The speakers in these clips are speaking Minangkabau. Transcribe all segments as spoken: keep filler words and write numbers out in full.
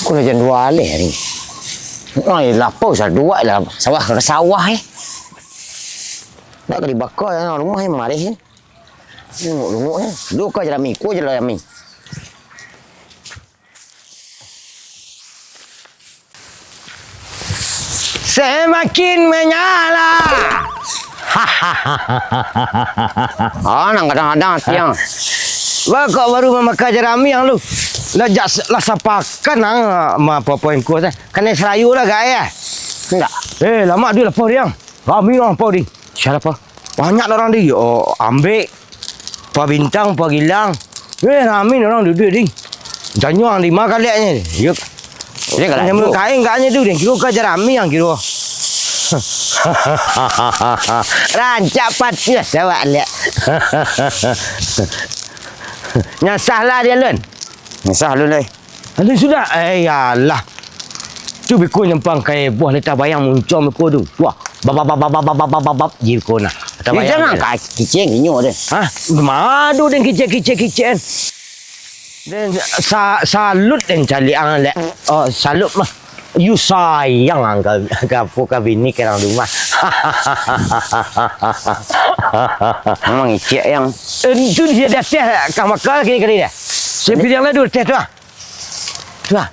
Ko lah jam duo baleh ni. Ai, lapau saduak lah. Sawah ka sawah, eh. Nak ka dibaka, ya, rumah yang mareh, eh. Lunguk-lunguk, eh. Duo ka jerami, ko je lah jerami. Semakin menyala. Ah, nang kadang-kadang tiang. Bakok baru mambaka jarami ang lu. Lah jak, lah sapakan ang ma-, apa-apa engko teh. Kanai sarayu lah, gai, eh. Indak. Eh, lamak duit lapau, Diang. Rami urang lapau, Ding. Sia lapau? Banyak urang, Ding. Oh, Ambek. Pa Bintang, Pa Gilang. Eh, rami urang duduak, Ding. Tanyo ang di ma kaleknyo. Yo. Jadi, kalau Nyamun tu kain agaknyo tu, Ding. Kiro ka jarami ang kiro. Rancak patuah awak, Lek. Nyasah lah dia, Lun. Nyasah, Lun, eh. Alun sudah? Eh, yalah. Tu biko nyampang ka buah letah bayang muncong biko tu. Wah, babab, babab, babab, babab, babab, je biko nah. Letah bayang jangan je. Ka kicing inyo deh. Hah? Madu den kicing, kicing, kicing. Den sa-, salut den caliak ang, Lek. Oh, salut mah. Yu sayang ang ka, ka apo ka bini ka dalam rumah. Memang icik yang. Eh, tu dia di ateh, ka maka kini kali dah. Saya pilih yang lain dulu, ateh tu ah. Tu ah.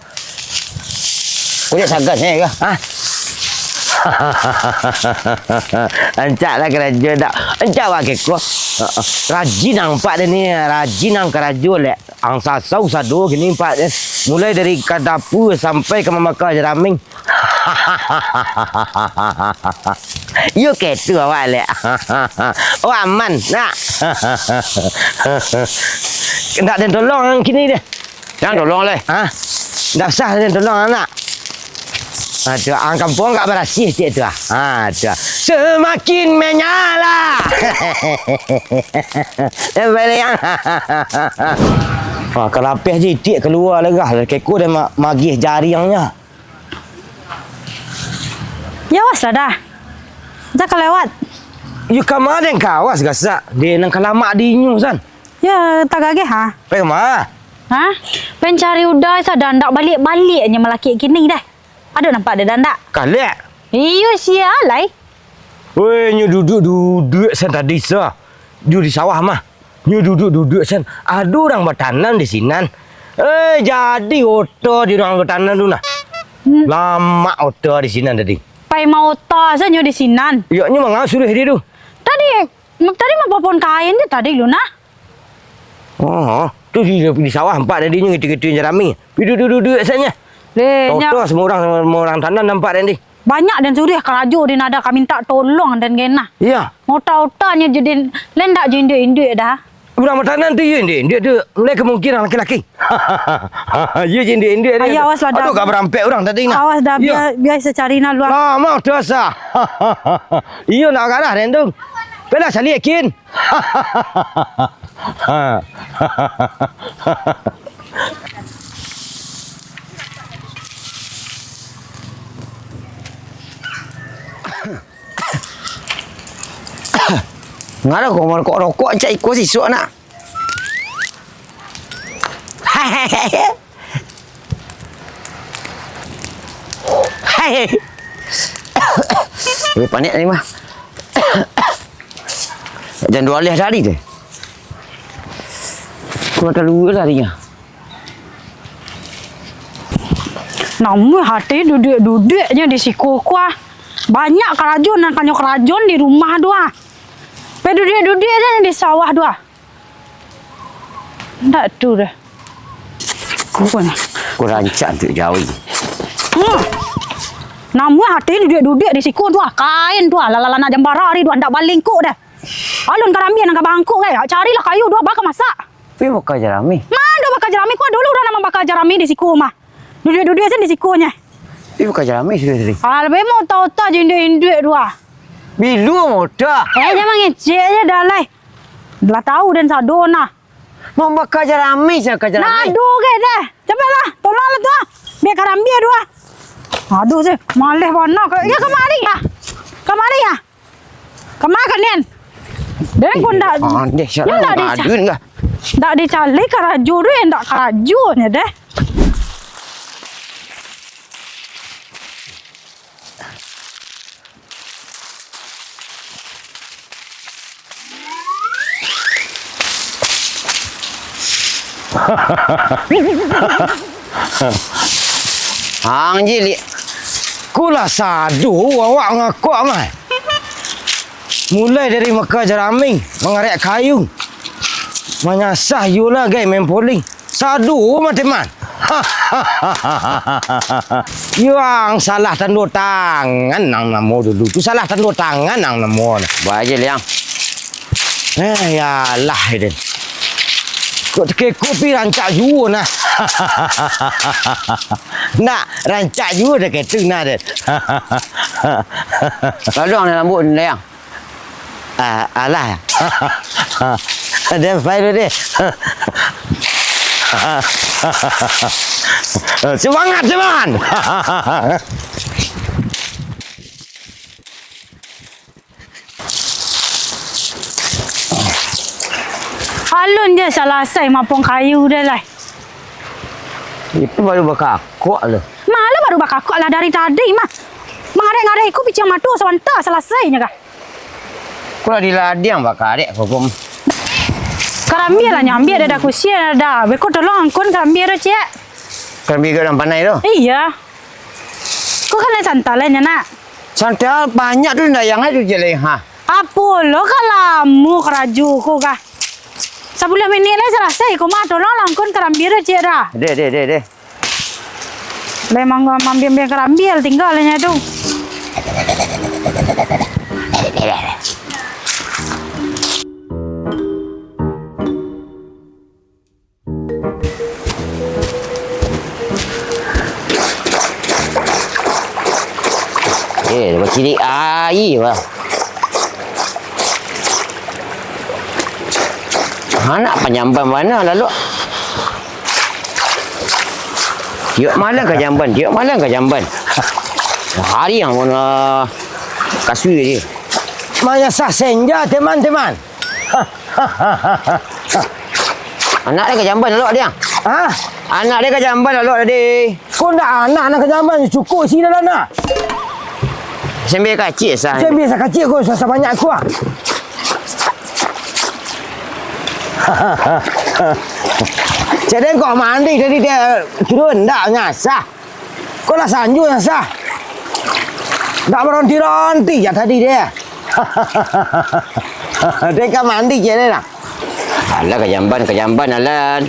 Kulik sagas, eh, kah? Hah? Rancak lah karajo dak. Rancak awak keko. Rajin nampak dia ni, rajin ang karajo, Lek. Ang sasau sado kini nampak dia. Mulai dari ka dapua sampai ka mambaka jarami. Iyo ketu awak, Lek. Oh, aman, nak. Ndak den tolong ang kini deh. Jan tolong lai. Ha? Ndak usah den tolong, nak. Aduh, ang kampuang agak barasiah ciek tu ah. Ha, tu ah. Semakin menyala. Eh, baliak ang. Wah, ka lapeh ciek kalua lah gah. Keko den ma-, magiah jariangnyo. Ya, awas lah dah. Jan ka lewat. Yo, kama den ka awas gasak. Den nan ka lamak di inyo, san. Ya, tagageh, ha? Pai kama? Ha? Pai cari Uda sajo, ndak baliak-baliaknyo malakik kini dah. Ado nampak dek den ndak? Kalek. Iyo, sia lai. Weh, nyo duduak-duduak san tadi sa. Di, di sawah mah. Nyo duduak-duduak san. Ado urang batanam di sinan. Eh, jadi oto di urang batanam tu nah. Hmm. Lamak oto di sinan tadi. Pai maota sajo di sinan. Iyo, nyo manga suruah di tu. Tadi, tadi mapopon kain tu tadi lu nah. Oh, tu di, di sawah nampak tadi nyo gitu-gitu jarami. Duduak-duduak sajo. Deh, nyo. Oto semua urang, semua urang tanam nampak tadi. Banyak den suruah karajo, den ado ka minta tolong den genah. Iya. Maota-otanyo je den, lai ndak jo induak-induak dah. Urang batanam tu iyo induak-induak tu, mulai kemungkinan laki-laki. Iyo je induak-induak tu. Ayo, awas lah, dah. Aduh, ka barampek urang tadi nah. Awas dah, iyo. Biar, biar sa cari nah luar. Lamo dah sa. Iyo nak garah den tu. Pailah caliak kin. Ngaro kau marokok-rokok, cak iko sisuk nak. Weh, panek tadi mah. Jam duo baleh tadi tu. Kau terlalu lari nya. Namuah hati duduak-duduaknyo di siko ko ah. Banyak karajo nan kanyo karajoan di rumah tu ah. Pai duduak-duduak se di sawah tu ah. Ndak tu dah. Bukan. Kau rancak tu jauh. Hmm. Namuah hati duduak-duduak di siko tu ah. Kain tu ah. Lah, lah, lah, nak jambara hari tu ah. Ndak balingkuk dah. Alun karambia nan ka bangkuk, eh. Carilah kayu duo baka masak. Tapi baka jarami. Ma ado baka jarami, ko ado lo urang nan mambaka jarami di siko mah. Duduak-duduak se di siko nyo. Tapi baka jarami sudah tadi. Alah, be maota-ota jo induak-induak tu ah. Bilo maota? Eh, jan mangecek se dah lai. Lah tau den sado nah. Mambaka jarami, sia ka jarami. Nah, aduh, ge deh. Capeklah, tolonglah tu ah. Bia karambia tu ah. Aduh, se, maleh bana. Yo, kamari ah. Kamari ah. Kama kalian? Den pun ndak, ah, deh, ndak dica-, ndak dicari karajo tu, ndak karajo nyo deh. Ang je, Liak. Ko lah sado awak ngakok mah. Mulai dari Mekah Jaraming, mangarek kayu. Manyasah iyo lah gai main poling. Sado mah, teman. Iyo ang salah tando tangan nang namo dulu tu. Salah tando tangan nang namo. Baik je, Liang. Eh, yalah, Den. Kok takeh kopi rancak juo nah. Nak, rancak juo dah kata nah, Den. Lalu ang lambuik, Liang. Ah, alah. Dia fly dulu deh. Semangat, teman. Alun je salasai mapong kayu deh lai. Itu baru bakakok tu. Malah baru bakakok lah dari tadi mah. Mangarek-ngarek iko piciang mato sabanta salasainyo kah? Ko lah diladiang bakarek ko, Gum. Karambia lah nyambia dah, dah kusia dah. Beko tolong angkun karambia tu, ciek. Karambia urang panai tu? Iya. Ko kan lai santai lai nyo, nak. Santai banyak tu ndayang ai tu je lai, ha. Apo lo ka lamo karajo ko kah? Sapuluah minik lai salasai ko mah, tolong lah angkun karambia tu, ciek dah. Deh, deh, deh, deh. Lah, emang mambiang-biang karambia tinggalnyo tu. Eh, bacilik aia, bah. Anak panyamban bana lalu. Tiok malam ka jamban, tiok malam ka jamban. Hari yang mana kasui dia. Manyasah senja, teman-teman. Anak dia ka jamban lalu dia. Hah? Anak dia ka jamban lalu tadi. Ko ndak anak, anak ka jamban, cukuik sida lah nak. Sembia kacik sah. Sembia sakacik ko, sah sabanyak ko ah. Cek den kok mandi tadi dia turun, ndak nyasah. Ko lah sanjo nyasah. Ndak baronti-ronti jak tadi dia. Dia ka mandi cek den lah. Alah, ka jamban, ka jamban, Alan.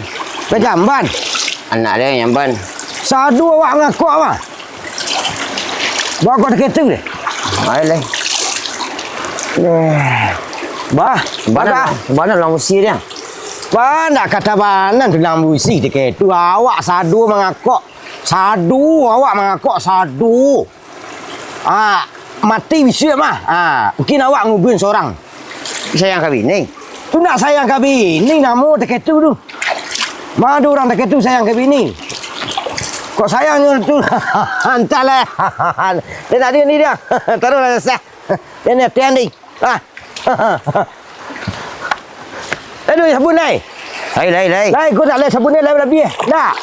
Ka jamban? Anak dia ka jamban. Sadu awak ngakok apa? Bawa kau deketu deh. Ayo, Lai. Eh. Bah, bana, bana lah usia dia. Bah, ndak kata bana tu lah usia deketu. Awak sadu mangakok. Sadu, awak mangakok sadu. Ah, mati bisuak mah. Ah, mungkin awak ngubun sorang. Sayang ka bini. Tu nak sayang ka bini, namo deketu tu. Mado urang deketu sayang ka bini. Kok sayangnyo tu, antahlah. Dia nak dia ni dia. Taruhlah sah. Dia ni hati-hati. Ah. Aduh, sabun lai. Lai, lai, lai. Lai, ko nak lai sabun ni, lai labiah. Nak.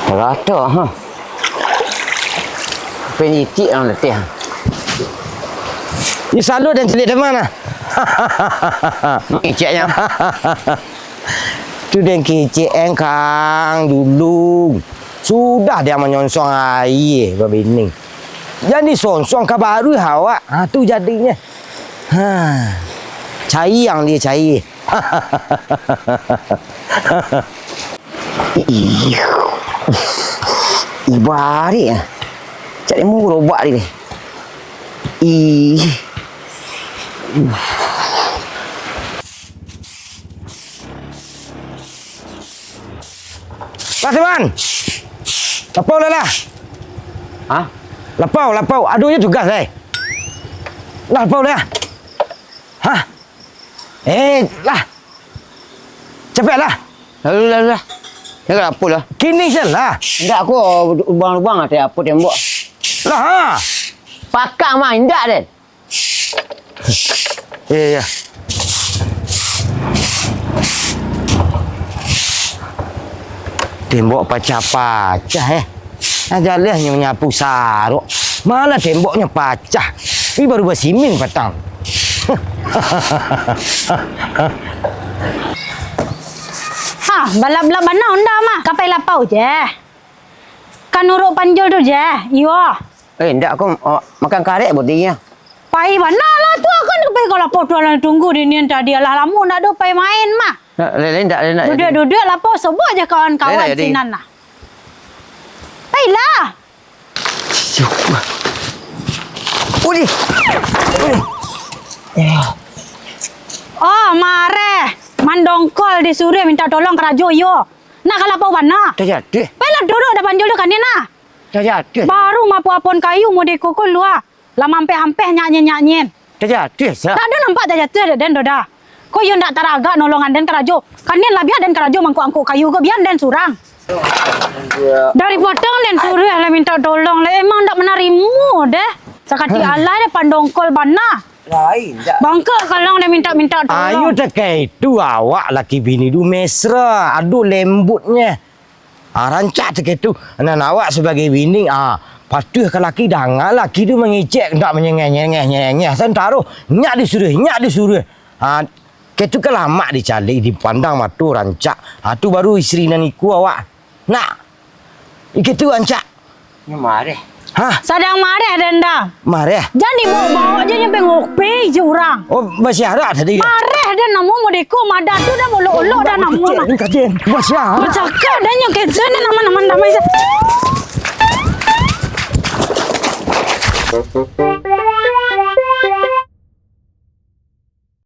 Rata, ha. Penyitik dalam letih. Ni salut dan celik teman lah. Ngeceknya. Tu den kecek engkang dulu. Sudah dia manyonsong aia babini. Jan disonsong ka baru awak. Ha, tu jadinyo. Ha. Cayang dia cayang. Ih. Ibarik ah. Cak limo gerobak dia. Ih. Lah, Tuan. Lapau lah, lah. Hah? Lapau, lapau. Aduh, ya tugas, eh. Lah, lapau lah. Hah? Eh, lah. Capek lah. Lalu, lalu lah. Ni kenapa lah? Kini je lah. Indak, aku lubang-lubang atau apa tembok. Lah, ha. Pakak mah, indak, Den. Iya, iya. Tembok pacah-pacah, eh. Nah, jaleh nyo nyapu sarok. Malah temboknyo pacah. Ini baru basimin patang. Ha, balap-balap bana onda mah. Ka pai lapau je. Ka nuruik panjul tu je. Iyo. Eh, ndak, aku, oh, makan karek budinyo. Pai bana lah tu, kan pai ka lapau tu, alah tunggu di nian tadi. Alah lamo ndak ado pai main mah. Ndak, lai, lai, ndak, lai, ndak. Duduak-duduak lapau, sobok je kawan-kawan sinan lah. Pailah. Ulih. Ulih. Oh, mareh. Mandongkol disuruah minta tolong karajo iyo. Nak ka lapau bana. Tajatuah. Pailah duduak di panjul tu kanin nah. Tajatuah. Baru mapo-apon kayu mode ko ko lua. Lah mampeh-ampeh nyaknyen-nyaknyen. Tajatuah, Sa. Ndak ado nampak tajatuah dek den doh dah. Ko iyo ndak taragak nolongan den karajo. Kanin labiah den karajo mangkok-angkok kayu ko, bian den surang. Dari potong den suruah lah minta tolong lah. Emang ndak manarimo deh. Sakati alah deh pandongkol bana. Lain, ndak. Bangka kalang deh minta-minta tolong. Ayo, takai tu awak laki bini tu mesra. Aduh, lembutnyo. Ah, rancak takah tu. Nan awak sabagai bini, ah, patuah ka laki, danga laki tu mangecek, ndak manyengeh-nyengeh, nyengeh. Santaro, nyak disuruah, nyak disuruah. Ah, kah tu kan lamak dicaliak, dipandang mato rancak. Ah, tu baru istri nan iko awak. Nak. Kah tu rancak. Nyo mareh. Hah? Sadang mareh den dah. Mareh? Jan dibawok-bawok je, nyo bengok pe je urang. Oh, basiarak tadi yo? Mareh den namo mode ko, madah tu dah molok-olok dah namo mah. Kajen, kajen. Basiarak. Bacakak dah nyo kajen, namo-namo damai sa-